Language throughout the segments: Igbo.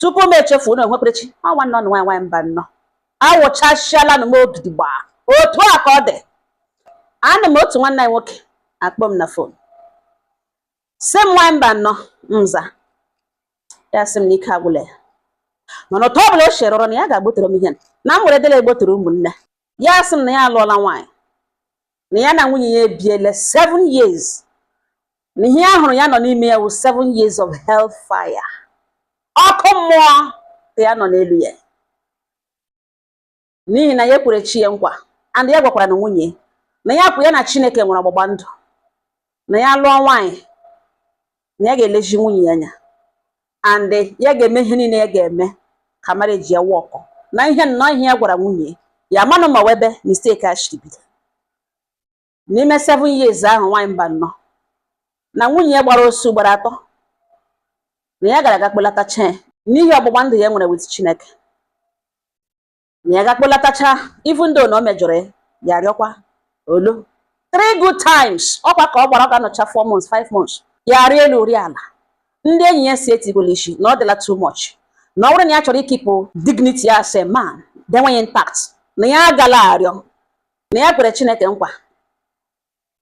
Tupu m echefuo na onwekwerechi ọnwa nnọọ nwaanyị nwaanyị mba nnọọ awụchasịala m ogidigba otu a ka ọ dị. Anụ m otu nwanne anyị nwoke akpọ m na phone, sị m, "Nwaanyị mba nnọọ." Nza ya, sị m na ike agwụla ya, mana otu ọbụla o si rụrụ na ya ga-agbotere m ihe na m were dele egbotere ụmụnne ya. Sị m na ya alụọla nwaanyị, na ya na nwunye ya ebiele 7 years, na ihe a hụrụ ya nọ n'ime ya wụ 7 years of hellfire, ọkụ mmụọ ka ya nọ n'elu ya, n'ihi na ya ekwere chi ya nkwa, and ya gwakwara na nwunye na ya kwụ ya na Chineke nwere ọgbụgba ndụ, na ya lụọ nwaanyị, na ya ga-eleji nwunye ya anya, and ya ga-eme ihe niile ya ga-eme ka marriage ya work. Na ihe nnọọ ihe ya gwara nwunye ya amanụ ma webe mistake a shiri bido n'ime 7 years ahụ. Nwaanyị mba nnọọ, na nwunye ya gbara osu ugboro atọ, na ya gara aga kpọlatacha ya n'ihi ọgbụgba ndụ ya nwere with Chineke, na ya ga kpọlatacha even though na o mejọrọ ya, ya arịọkwa olo three good times. Ọkwa ka ọ gbara, ọ ga-anọcha 4 months, 5 months, ya arịa elu ri ala. Ndị enyi ya si etigwela isi na ọ dịla too much, na ọ bụrụ na ya chọrọ ikeep dignity ya as a man denwe ya intact, na ya agala arịọ, na ya kwere Chineke nkwa.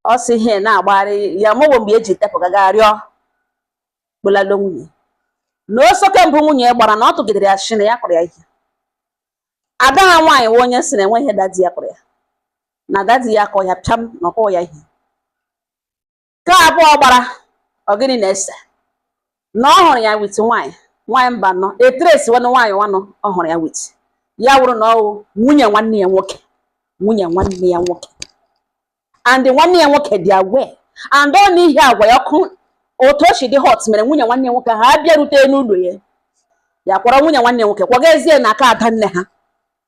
Ọ sị ihe na-agbagharị ya mọwo mgbe eji tepụ gaga arịọ kpọlalo nwunye, na osoke mbụ nwunye ya gbara, na ọ tụgidere ya shi na ya kụrụ ya ihe. Ada ha nwaanyị nwe onye si na enwe ihe daddy ya kụrụ ya, na daddy ya kọ ya pịam, na ọkọ ya ihe. Nke abụọ gbara, ọ gịnị na-ese na ọ hụrụ ya with nwaanyị. Nwaanyị mba nọ etresi nwanne nwaanyị nwanụ ọ hụrụ ya with ya wụrụ na ọ nwunye nwanne ya nwoke, nwunye nwanne ya nwoke, and nwanne ya nwoke dị aware, and ọ n'ihi agwa ya ọkụ otu o si dị hot mere nwunye nwanne ya nwoke ha bịarute n'ụlọ ya. Ya kwọrọ nwunye nwanne ya nwoke kwagazie na aka ada nne ha.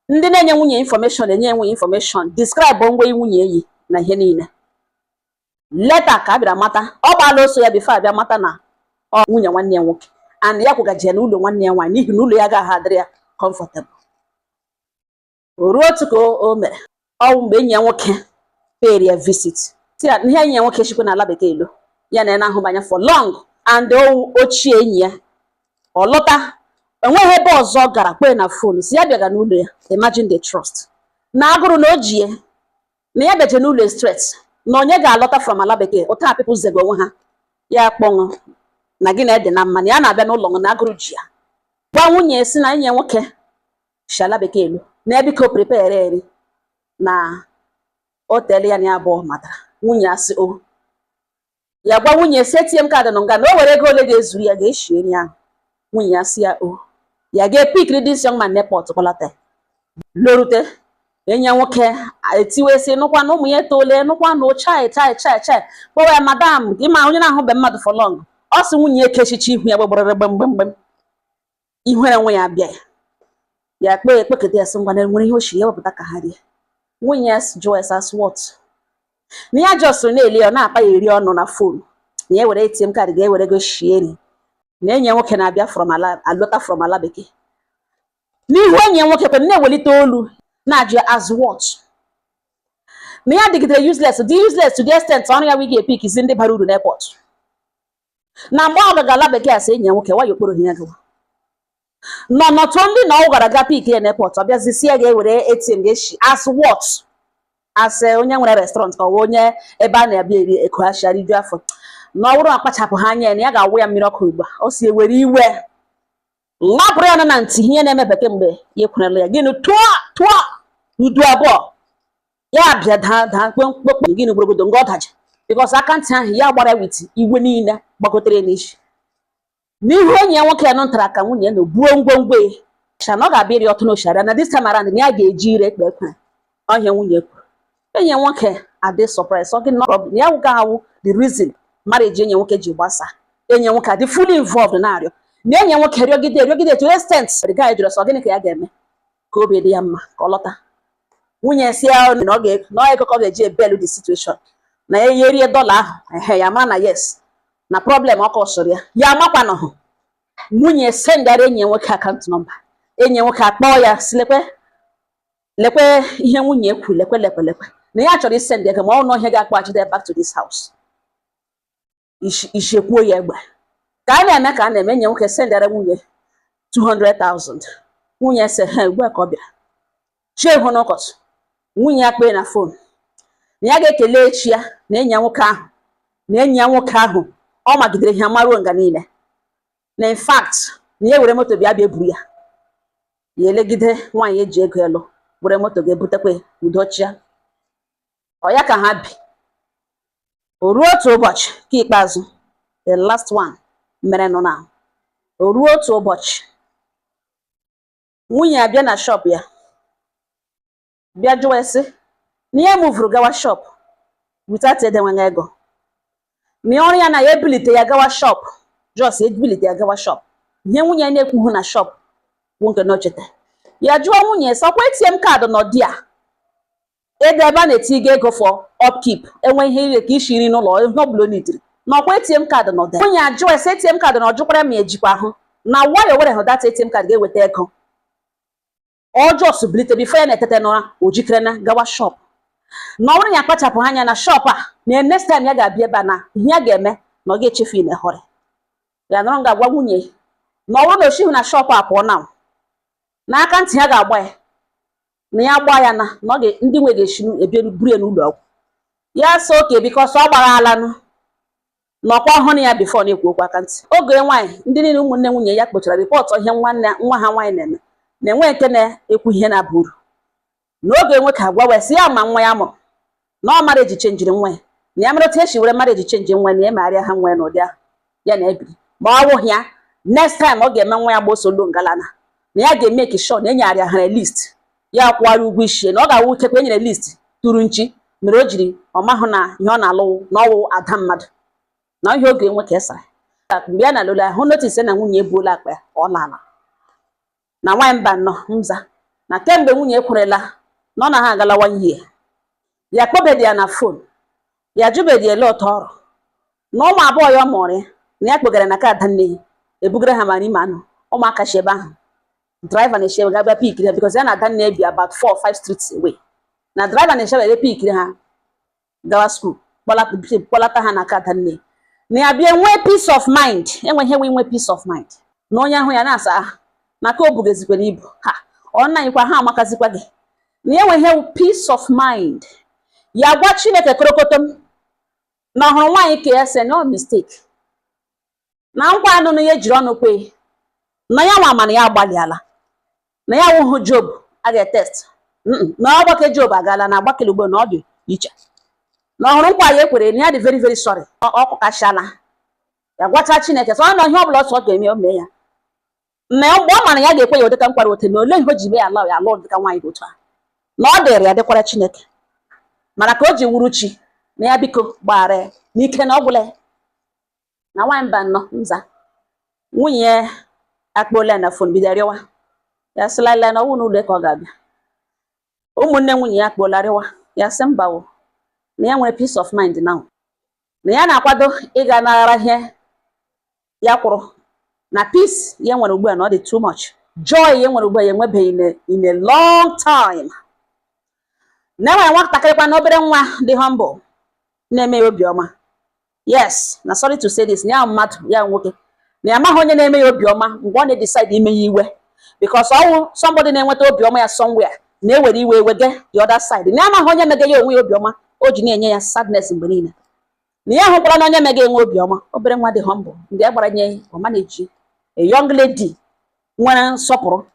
Ndị na-enye nwunye information enye nwunye information, describe ngwa nwunye eyi na ihe niile. Later ka a bịara mata ọ gbaala oso ya before abịa mata na ọ nwunye nwanne ya nwoke, and ya kwụgaji ya n'ụlọ nwanne ya nwaanyị n'ihi na ụlọ ya agaghị adịrị ya comfortable. O ruo otu ka o mere ọnwụ mgbe enyi ya nwoke payere ya visit, si ya ihe enyi ya nwoke chikwa n'ala bekee elo ya na ya na-ahụba anya for long, and ochie enyi ya ọ lọta, enweghị ebe ọzọ ọ gara kpee na phone si ya bịaga n'ụlọ ya. Imagine the trust na agụrụ na o ji ya na ya bịaje n'ụlọ straight, na onye ga-alọta from ala bekee ụta people zego onwe ha ya kpọnwụ na gị na ede na mma na ya na-abịa n'ụlọ na agụrụ ji ya. Gwa nwunye si na enyi ya nwoke si ala bekee elu, na ya biko prepare eri na o teele ya na ya abụọ matara. Nwunye ya sị o ya gwa nwunye si ATM card nọ nga, na o were ego ole ga-ezuru ya ga-eshi nri ahụ. Nwunye ya sị ya o ya ga-epickiri this young man n'airport kpọlata ya. Lorute, enyi ya nwoke etiwe sị nụkwa na ụmụ ya etole, nụkwa na chai chai chai chai, kpọwa ya madam. Ịma onye na-ahụbe mmadụ for long, ọ sị nwunye ya ekechichi ihu ya gbegberere gbemgbemgbem, ihere nwe ya bịa ya. Ya kpee ekpekete ya sị ngwa, na nwere ihe o shiri ya wepụta ka ha rie. Nwunye ya jụọ ya sị what? Na ya just na-eli ya, ọ na-akpa ya eri ọnụ na phone, na ya were ATM card ga-ewere go shie nri, na enyi ya nwoke na-abịa from ala alọta from ala bekee. N'ihu enyi ya nwoke kwere na-ewelite olu na-ajụ ya as what? Na ya dịgidere useless, dị useless to the extent ọrụ ya wee ga-epickizi ndị bara uru n'airport, na mgbe ọ gaga ala bekee, asị enyi ya nwoke nwayọ okporo ya gawa nọ nọtụ ndị na ọ gara ga pick ya n'airport, ọ bịazi si ya ga-ewere ATM ga-eshi as what? As onye nwere restaurant ka ọ bụ onye ebe a na-abịa eri eko achịa rijuo afọ, na ọ bụrụ na akpachapụ ha anya ya, na ya ga-awụ ya mmiri ọkụ ugbu a. O si ewere iwe lapụrụ ya nọ na ntị ihe na-emebe kemgbe ya ekwerela ya gịnị tụọ tụọ udu abụọ ya bịa daa daa kpomkpokpo gịnị gborogodo nga ọ daji, because aka ntị ahụ ya gbara with iwe niile gbagotere n'isi n'ihu enyi ya nwoke ya nọ ntara ka nwunye ya na buo ngwongwo ya sha na ọ ga-abịa ịrị ọtụ n'oshara, na this time around na ya ga-eji ire ekpe ekwe ọhịa. Nwunye kwuru enyi ya nwoke adị surprise, ọ gị no problem, ya wụga awụ the reason marriage enyi ya nwoke ji gbasa. Enyi ya nwoke adị fully involved na-arịọ na enyi ya nwoke rịọgide rịọgide to extent the guy jụrụ sọ gịnị ka ya ga-eme ka obi dị ya mma ka ọ lọta. Nwunye si ya na ọ ga na ọ ego ka ọ ga-eji ebelu the situation, na ya yerie dollar ahụ ehe ya mara na yes, na problem ọ kọsụrụ ya, ya amakwanụhụ. Nwunye sendara enyi ya nwoke account number. Enyi ya nwoke akpọọ ya si lekwe lekwe ihe nwunye kwu, lekwe lekwe lekwe, na ya chọrọ isend ego ma ọ nọ ihe ga-akpọghachite ya back to this house. Ishekwuo ya egbe ka a na-eme ka a na-eme. Enyi ya nwoke sendara nwunye 200,000. Nwunye sị ha ugbu a ka ọ bịara chi hụ n'ụkọtụ. Nwunye ya kpee na phone na ya ga-ekele echi ya na enyi ya nwoke ahụ, na enyi ya nwoke ahụ ọ magidere ihe maruo nga niile, na in fact na ya were moto bịa bịa buru ya. Ya elegide nwaanyị eji ego elu were moto ga-ebutekwa udochia ọ ya ka ha bi. O ruo otu ụbọchị ka ikpeazụ, the last one mere nụ na o ruo otu ụbọchị, nwunye abịa na shop ya, bịa jụwa ya sị na ya muvuru gawa shop without edenweghị ego, na ọrụ ya na ya ebilite ya gawa shop, just ebilite ya gawa shop. Ihe nwunye ya na-ekwughị na shop bụ nke na ocheta ya jụọ nwunye sị ọkwa ATM card nọ di a ede ebe a na-etiga ego for upkeep, enwe ihe ire ka isi nri n'ụlọ, ihe ọbụla o nidiri, na ọkwa ATM card nọ dị. Nwunye ajụọ ese ATM card na ọ jụkwara ma ejikwa ahụ na nwayọ were hụ that ATM card ga-eweta ego. Ọ just bilite before ya na-etete n'ụra, o jikere na gawa shop, na ọ bụrụ na ya kpachapụ anya na shop a, na next time ya ga-abịa ebe a, na ihe ya ga-eme na ọ ga-echefu ine họrị ya nọrọ nga gwa nwunye na ọ bụrụ na o shighị na shop a pụọ na n'aka ntị ya ga-agba ya, na ya gbaa ya na na ọ ga ndị nwe ga-esi ebie buru ya n'ụlọ ọgwụ. Ya sị oke, because ọ gbaghalanụ na ọkwa ọhụrụ ya before na-ekwu okwu aka ntị. Oge nwaanyị ndị niile ụmụnne nwunye ya kpochara report ihe nwanne nwa ha nwaanyị na-eme, na-enwe nke na-ekwu ihe na-aba uru. N'oge nwoke agwa wee sị ya ma nwa ya mụrụ na ọ mara eji chenjiri nwa ya, na ya mere otu esi were mara eji chenji nwa ya, na ya megharịa ha nwa ya n'ụdị ahụ ya na ebiri ma ọ wụghị ya. Next time ọ ga-eme nwa ya gbosolu ngalana, na ya ga-emeki sure na enyegharịa ha list ya kwụwara ụgwọ isi, na ọ ga-awụ ikekwe e nyere list tụrụ nchi mere o jiri ọ mahụ na ihe ọ na-alụ na ọwụ ada mmadụ na ihe oge nwe ka esara. Mgbe ya na lola hụ notice na nwunye ebuola akpa ya, ọ laala na nwaanyị mba nọ nza na kemgbe nwunye ekwerela na ọ na ha agala one year, ya kpọbedi ya na phone, ya jụbedi ele ụtọ ọrụ na ụmụ abụọ ya ọ mụrụ ya, na ya kpogara na ka ada nne ya ebugara ha mara ime anụ ụmụaka si ebe ahụ, driver na-eche ebe ga-abịa pickiri ha, because ya na ada nne bi about four or five streets away, na driver na-eche ebe pickiri ha gawa school, kpọlata ha na aka ada nne, na ya bịa nwee peace of mind. Enwe ihe nwe peace of mind na onye ahụ ya na-asa ahụ na ka o bugezikwara ibu ha ọ naghịkwa ha amakazikwa gị, na ya enwe ihe peace of mind. Ya gwa Chineke korokotom na ọhụrụ nwaanyị ka ya sị no mistake na nkwa anụnụ ya ejiri ọnụ kwe na ya nwa, mana ya agbalịala na ya awụhụ Job a ga-etest na ọgbake Job agaala na agbakele ugbo na ọ dị iche na ọhụrụ nkwa ya ekwere na ya dị very very sorry, ọkụ kashala. Ya gwacha Chineke sọ na ihe ọbụla ọsọ ọ ga-eme o mee ya, na mgbe ọ mara ya ga-ekwe ya ụdịka nkwara ote na ole ihe o ji mee ya ala ya alụ ụdịka nwaanyị dị otu a, na ọ dịrị ya dịkwara Chineke mana ka o ji wuru chi na ya biko gbaghara ya n'ike na ọ gwụla ya. Na nwaanyị mba nnọọ nza, nwunye ya akpọla ya na phone, bido rịọwa ya sị laịlaị na ọwụ n'ụlọ ka ọ ga-abịa. Ụmụnne nwunye ya akpọla rịọwa ya sị mba o, na ya nwere peace of mind now, na ya na-akwado ịga naghara ihe ya kwụrụ, na peace ya nwere ugbu a na ọ dị too much joy ya nwere ugbu a ya enwebeghị in a long time, na enwere nwatakịrị kwa na obere nwa dị humble na-eme ya obiọma. Yes, na sorry to say this, na ya mmadụ ya nwoke na ya amaghị onye na-eme ya obiọma mgbe ọ na-decide ime ya iwe, because ọwụ somebody na-enweta obiọma ya somewhere na-ewere iwe wege the other side, na ya amaghị onye mege ya onwe ya obiọma o ji na-enye ya sadness mgbe niile, na ya hụkwara na onye mege enwe obiọma, obere nwa dị humble ndị a gbara nye ọma na-eji a young lady nwere nsọpụrụ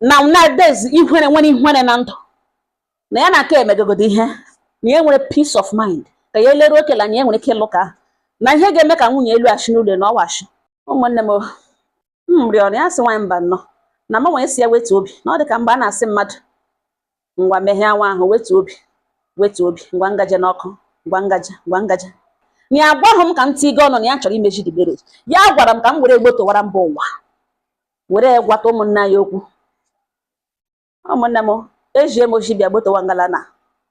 na nowadays ihere nwere ihere na ndụ, na ya na-aka emegogodo ihe na ya nwere peace of mind ka ya eleruo okele anya ya nwere ike ịlụ ka ahụ na ihe ga-eme ka nwunye elu achị n'ụlọ na ọwachi. Ụmụnne m m rịọrọ ya sị nwaanyị mba nnọọ na mma nwee si ya wetu obi, na ọ dị ka mgbe a na-asị mmadụ ngwa meghee nwa ahụ, wetu obi, wetu obi, ngwa ngaje n'ọkụ, ngwa ngaje, ngwa ngaje. Na ya agwaghị m ka m tigo ọnụ na ya chọrọ imeji the marriage. Ya gwara m ka m were gbotowara mba ụwa were gwata ụmụnne anyị okwu. Ụmụnne m ejie m oji bịa gbotowa ngala na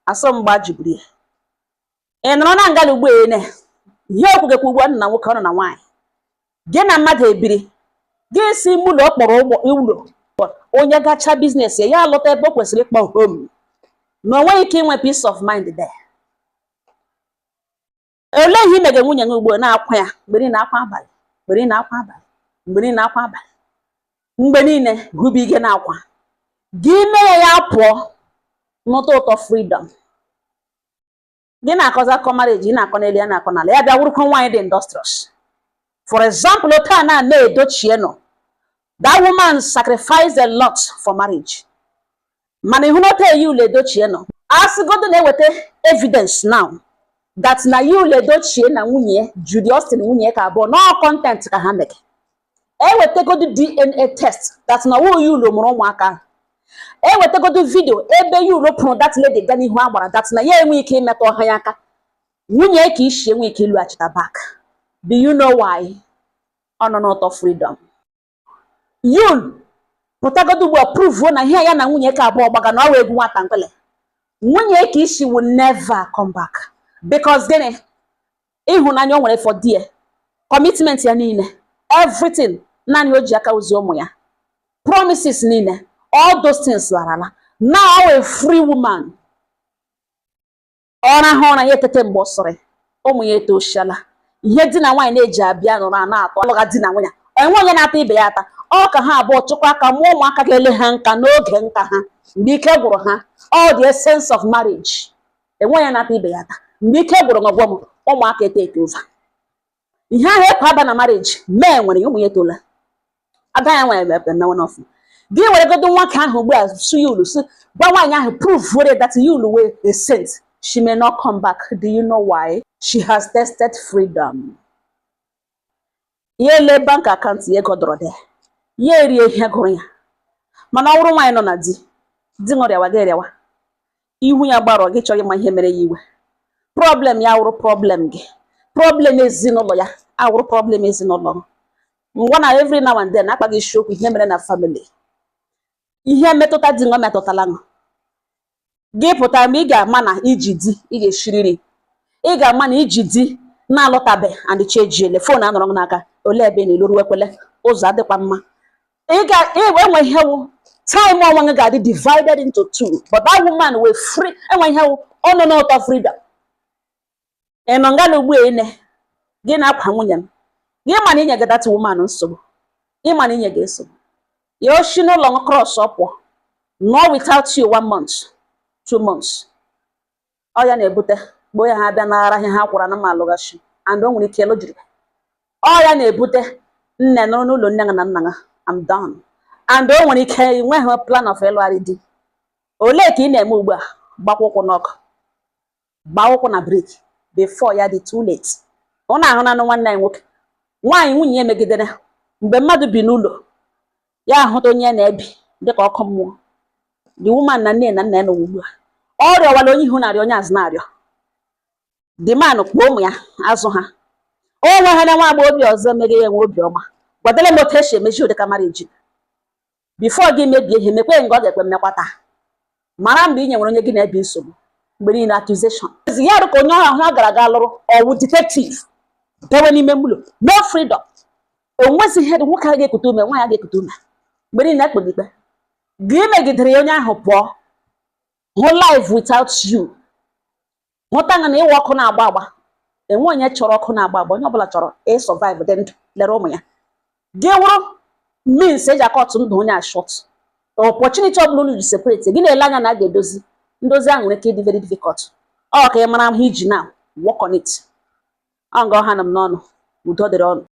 asọ mgba juburu ya. Ị nọrọ na ngala ugbu ene ihe okwugekwa ugbu a nọ na nwoke ọ nọ na nwaanyị gị na mmadụ ebiri gị si ime ụlọ kpọrọ ụgbọ ụlọ, onye gacha business ya, ya alọta ebe o kwesịrị ịkpọ home, na o nweghị ike inwe peace of mind there. Olee ihe imege nwunye gị ugbu a na-akwa ya mgbe niile, akwa abalị, mgbe niile, akwa abalị, mgbe niile, akwa abalị? Mgbe niile hụbige na akwa gị mee ya, ya pụọ nụta ụtọ freedom. Gị na-akọzi akọ marriage, ị na-akọ n'elu, ya na-akọ n'ala. Ya bịa wụrụkwa nwaanyị dị industrious. For example, otu a na na-edochie nọ, that woman sacrificed a lot for marriage, mana ịhụ na otu Yul Edochie nọ, asịgodo na-eweta evidence now that na Yul Edochie na nwunye Judy Austin, nwunye ka abụọ no content ka ha mere, ewetagodo DNA test that na wo Yul mụrụ ụmụaka ahụ, ewetagodo video ebe Yul pụrụ that lady ga n'ihu agbara that na ya enwe ike imetụ ọha ya aka, nwunye ka isi enwe ike ịlụghachita back. Do you know why? Ọ nọ n'ụtọ freedom. Yul pụtagodo ugbu a prove na ihe ya na nwunye ka abụọ gbaga na ọ wee egwu nwata mkpele, nwunye ka isi will never come back, because gịnị? Ịhụnanya o nwere for di ya, commitment ya niile, everything, naanị o ji aka ozi ụmụ ya, promises niile, all those things larala. Now a free woman, ọ rahụ ụra ya etete mgbe ọ sịrị ụmụ ya etoshiala. Ihe di na nwaanyị na-eji abịa nọrọ a na-atọ alụgha di na nwunye, enwe onye na-ata ibe ya ata. Ọ ka ha abụọ chụkwa aka mụọ ụmụaka ga-ele ha nka n'oge nka ha, mgbe ike gwụrụ ha. All the essence of marriage, enwe onye na-ata ibe ya ata. Mgbe ike gwụrụ ngọgwọ m, ụmụaka etake over. Ihe ahụ ekwe aba na marriage mee nwere ya, ụmụ ya etola, ada ya nwere emewe n'ọfụ. Gị weregodo nwoke ahụ ugbu a su Yul si gwa nwaanyị ahụ prove were that Yul wee a saint, she may not come back. Do you know why? She has tested freedom. Ya ele bank account ya, ego dọrọ dị ya, erie ihe gụrụ ya. Mana ọ bụrụ nwaanyị nọ na di, di ṅụrịawa gị rịawa ihu ya gbarọ, gị chọrọ ịma ihe mere ya iwe. Problem ya wụrụ problem gị, problem ezinụlọ ya awụrụ problem ezinụlọ. Ngwa na every now and then akpaghị isiokwu ihe mere na family, ihe mmetụta di ṅụ metụtala ṅụ. Gị pụtara mgbe ị ga-ama na iji di ị ga-eshiriri, ị ga-ama na iji di na-alọtabe and chejiele phone anọrọ gị n'aka, olee ebe ị na-eloru ekwele ụzọ adịkwa mma. Ị ga-enwe ihe wụ time onwe gị ga-adị divided into two, but that woman will free. Enwe ihe wụ ọ nọ n'ụtọ freedom. Ị nọ ngala ugbu a ine gị na-akwa nwunye m, gị ma na inye gị that woman nsogbu, ị ma na inye gị nsogbu. Ya oshi n'ụlọ m cross ọ pụọ nọ without you one month, 2 months, ọ ya na-ebute mgbe ya ha bịa nara ihe ha kwara na m alụghachi, and o nwere ike lụjiri. Ọ ya na-ebute nne nọrọ n'ụlọ nne na nna ha, I'm done. And o nwere ike nweghị plan of ịlụgharị di. Olee ka ị na-eme ugbu a? Gbakwa ụkwụ n'ọkụ, gbaa ụkwụ na brake before ya dị too late. Ọ na-ahụ nanụ nwanne anyị nwoke nwaanyị nwunye ya megidere. Mgbe mmadụ bi n'ụlọ ya ahụta onye na-ebi dịka ọkụ mmụọ, the woman na nne na nna ya nọ ugbu a, ọ rịọwala onye ihu na-arịọ, onye azụ na-arịọ. The man kpọọ ụmụ ya azụ ha, o nweghị na nwa agbọghọ ọzọ meghe ya enwe obiọma. Gwadele m otu esi emeji ụdịka marriage. Before gị mebie ihe, mekwe nga ọ ga-ekwe mmekwata. Mara mgbe ị nyenwere onye gị na-ebi nsogbu, mgbe niile accusation ya dị ka onye ọhụrụ ha gara aga lụrụ ọwụ detective dewe n'ime ụlọ, no freedom. O nwezi ihe dị nwoke a ga-ekute ume, nwaanyị a ga-ekute ume, mgbe niile ekpere ikpe gị megidere ya. Onye ahụ pụọ hụ life without you, hụta na ịwa ọkụ na-agba agba. Enwe onye chọrọ ọkụ na-agba agba? Onye ọbụla chọrọ ị survive, dị ndụ, lere ụmụ ya. Gị wụrụ means eji akọtụ ndụ onye a short. Opportunity ọbụla unu ji separate, gị na-ele anya na a ga-edozi ndozi ahụ nwere ike ịdị very difficult. Ọ ka ị mara ihe iji now work on it. Ọ nga ọha nọ m n'ọnụ. Udo dịrị ọnụ.